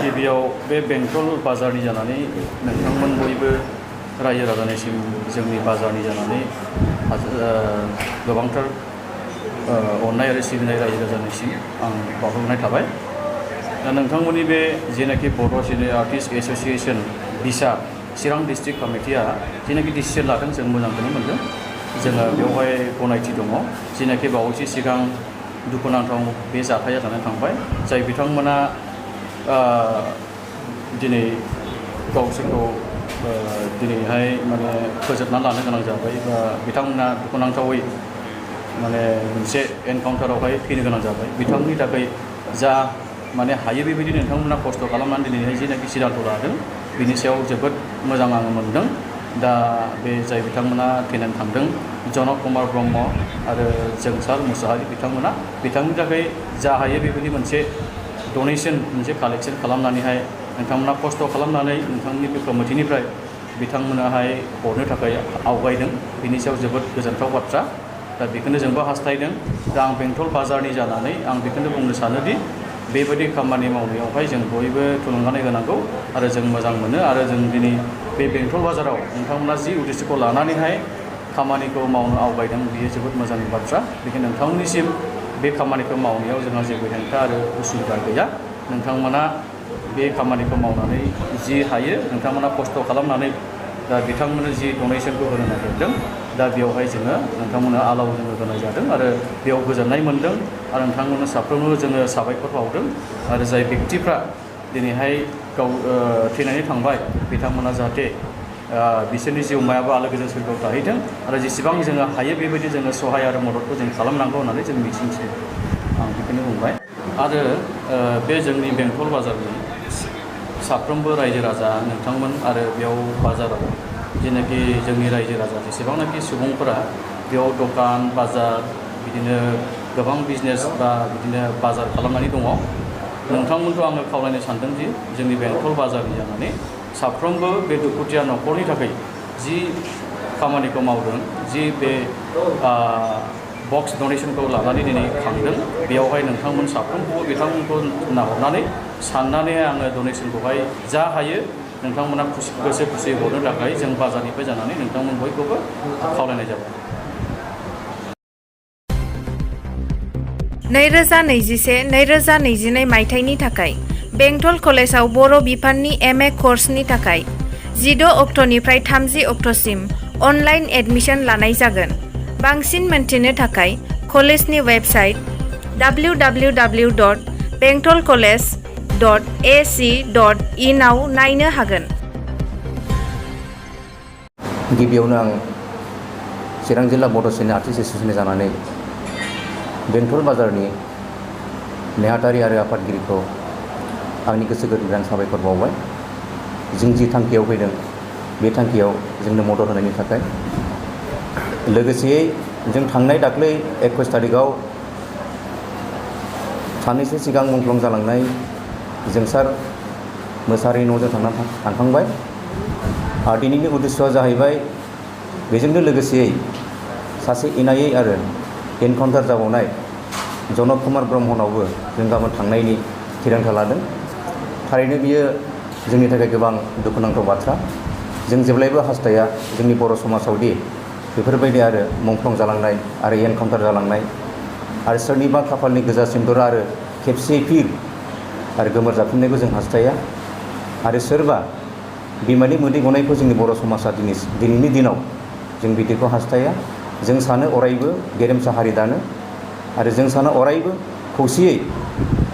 गिबियाव बे बेंटल बाजारनि जानानै नोंथांमोन बयबो रायजो राजानिसिम जोंनि बाजारनि जानानै गोबांथार अननाय आरो सिबिनाय रायजो राजानिसिम आं बावहरनाय थाबाय। दा नोंथांमोननि बे जेनाखि बर' सिनेमा आर्टिस्ट एस'सिएशन बिसा चिरां डिस्ट्रिक्ट कमिटिया जेनाखि डिसिसन लादों जों मोजांखौनो मोनदों। जोङो बेवहाय गनायथि दङ। जेनाखि बावैसो सिगां दुखुनांथाव बे जाथाया जानानै थांबाय, जाय बिथांमोना दिनै गावसोरखौ दिनैहाय माने फोजोबना लानो गोनां जाबाय, बा बिथांमोना दुखुनांथावै माने मोनसे एनकाउन्टारावहाय थैनो गोनां जाबाय। बिथांनि थाखाय जा माने हायो बेबायदि नोंथांमोना खस्थ' खालामनानै दिनैहाय जेनाखि सिद्धान्त लादों बिनि सायाव जोबोद मोजां आङो मोनदों। दा बे जाय बिथांमोना थैनानै थांदों जनक कुमार ब्रह्म आरो जोंसार मुसाहारि बिथांनि थाखाय जा हायो बेबायदि मोनसे डनेसन मोनसे कालेक्सन खालामनानैहाय नोंथांमोना खस्थ' खालामनानै नोंथांनि बे कमिटिनिफ्राय बिथांमोनाहाय हरनो थाखाय आवगायदों। बिनि सायाव जोबोद गोजोनथाव बाथ्रा। दा बेखौनो जोंबो हास्थायदों। दा आं बेंटल बाजारनि जानानै आं बेखौनो बुंनो सानोदि बेबायदि खामानि मावनायावहाय जों बयबो थुलुंगानाय होनांगौ आरो जों मोजां मोनो। आरो जों दिनै बे बेंटल बाजाराव नोंथांमोना जि उद्देश्यखौ लानानैहाय खामानिखौ मावनो आवगायदों बियो जोबोद मोजांनि बाथ्रा। बेखायनो नोंथांमोननिसिम बे खामानिखौ मावनायाव जोंहा जेबो हेंथा आरो उसुबिदा गैया। नोंथांमोना बे खामानिखौ मावनानै जि हायो नोंथांमोना खस्थ' खालामनानै दा बिथांमोननो जि डनेसनखौ होनो नागिरदों दा बेवहाय जोङो नोंथांमोननो आलाव जोङो होनाय जादों आरो बेयाव गोजोननाय मोनदों। आरो नोंथांमोननो साफ्रोमबो जोङो साबायखर बावदों। आरो जाय व्यक्तिफ्रा दिनैहाय गाव थैनानै थांबाय बिथांमोना जाहाथे बिसोरनि जिउमायाबो आलो गोजोन सोरगोआव थाहैथों आरो जेसेबां जोङो हायो बेबायदि जोङो सहाय आरो मददखौ जों खालामनांगौ होननानै जों मिजिंथियो। आं बेखौनो बुंबाय। आरो बे जोंनि बेंटल बाजारनि साफ्रोमबो रायजो राजा नोंथांमोन आरो बेयाव बाजाराव जेनाखि जोंनि रायजो राजा जेसेबांनाखि सुबुंफोरा बेयाव दखान बाजार बिदिनो गोबां बिजनेस बा बिदिनो बाजार खालामनानै दङ, नोंथांमोनखौ आङो खावलायनो सानदों दि जोंनि बेंटल बाजारनि जानानै साफ्रोमबो बे दुखुथिया न'खरनि थाखाय जि खामानिखौ मावदों, जि बे बक्स डनेसनखौ लानानै दिनै खांदों, बेयावहाय नोंथांमोन साफ्रोमखौबो बिथांमोनखौ नाहरनानै साननानैहाय आङो डनेसनखौहाय जा हायो नोंथांमोना गोसो खुसि हरनो थाखाय जों बाजारनिफ्राय जानानै नोंथांमोन बयखौबो खावलायनाय जाबाय। 2021-2022 मायथाइनि थाखाय बेंटल कलेजाव बर' बिफाननि MA कर्सनि थाखाय 16 अक्ट'निफ्राय 30 अक्ट'सिम अनलाइन एडमिशन लानाय जागोन। बांसिन मोनथिनो थाखाय कलेजनि वेबसाइट www.bentolcollege.ac.in आव नायनो हागोन। गिबियावनो आं चिरां जिल्ला बर' सिनेमा आर्टिस्ट एस'सिएशन जानानै बेंटल बाजारनि नेहाथारि आरो आफादगिरिखौ आंनि गोसो गोरबोनिफ्राय साबायखर बावबाय। जों जि थांखियाव फैदों बे थांखियाव जोंनो मदद होनायनि थाखाय। लोगोसेयै जों थांनाय दाख्लै 21 थारिखआव साननैसो सिगां मुंख्लं जालांनाय जोंसार मोसाहारिनि न'आव जों थांखांबाय। आरो दिनैनि उद्देश्यआ जाहैबाय बेजोंनो लोगोसेयै सासे इनायै आरो एनकाउन्टार जाबावनाय जनक कुमार ब्रह्मनावबो जों गाबोन थांनायनि थिरांथा लादों। थारैनो बियो जोंनि थाखाय गोबां दुखुनांथाव बाथ्रा। जों जेब्लायबो हास्थाया जोंनि बर' समाजावदि बेफोरबायदि आरो मुंख्लं जालांनाय आरो एनकाउन्टार जालांनाय आरो सोरनिबा खाफालनि गोजा सिन्दुर आरो खेबसे फिर आरो गोमोर जाफिननायखौ जों हास्थाया। आरो सोरबा बिमानि मोदै गनायखौ जोंनि बर' समाजा दिनैनि दिनाव जों बिदिखौ हास्थाया। जों सानो अरायबो गेरेमसा हारि दानो आरो जों सानो अरायबो खौसेयै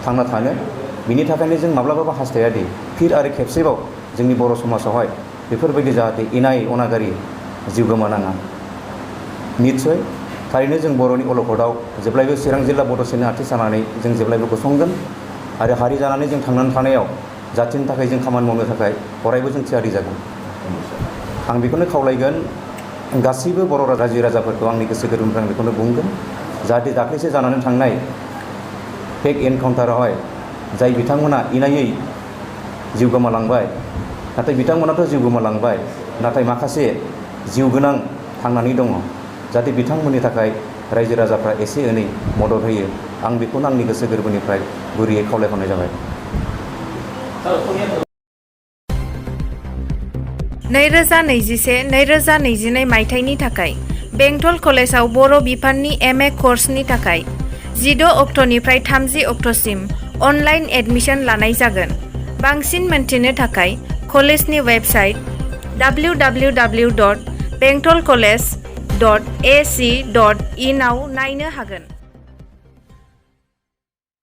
थांना थानो। बिनि थाखायनो जों माब्लाबाबो हास्थाया दि फिर आरो खेबसेबाव जोंनि बर' समाजावहाय बेफोरबायदि जाहाथे इनाय अनागारि जिउ गोमानाङा। निस्सय थारैनो जों बर'नि अलखदाव जेब्लायबो चिरां जिल्ला बर' सिनेमा आर्टिस्ट जानानै जों जेब्लायबो गसंगोन आरो हारि जानानै जों थांनानै थानायाव जाथिनि थाखाय जों खामानि मावनो थाखाय अरायबो जों थियारि जागोन। आं बेखौनो खावलायगोन गासैबो बर' रायजो राजाफोरखौ आंनि गोसो गोरबोनिफ्राय आं बेखौनो बुंगोन जाहाथे दाख्लैसो जानानै थांनाय फेक एनकाउन्टारावहाय जाय बिथांमोना इनायै जिउ गोमालांबाय, नाथाय बिथांमोनाथ' जिउ गोमालांबाय, नाथाय माखासे जिउ गोनां थांनानै दङ। जाहाथे बिथांमोननि थाखाय रायजो राजाफ्रा एसे एनै मदद होयो आं बेखौनो आंनि गोसो गोरबोनिफ्राय गुरैयै खावलायहरनाय जाबाय। 2021-2022 मायथाइनि थाखाय बेंटल कलेजाव बर' बिफाननि MA कर्सनि थाखाय 16 अक्ट'निफ्राय 30 अक्ट'सिम अनलाइन एडमिशन लानाय जागोन। बांसिन मोनथिनो थाखाय कलेजनि वेबसाइट www.bentolcollege.ac.in आव नायनो हागोन।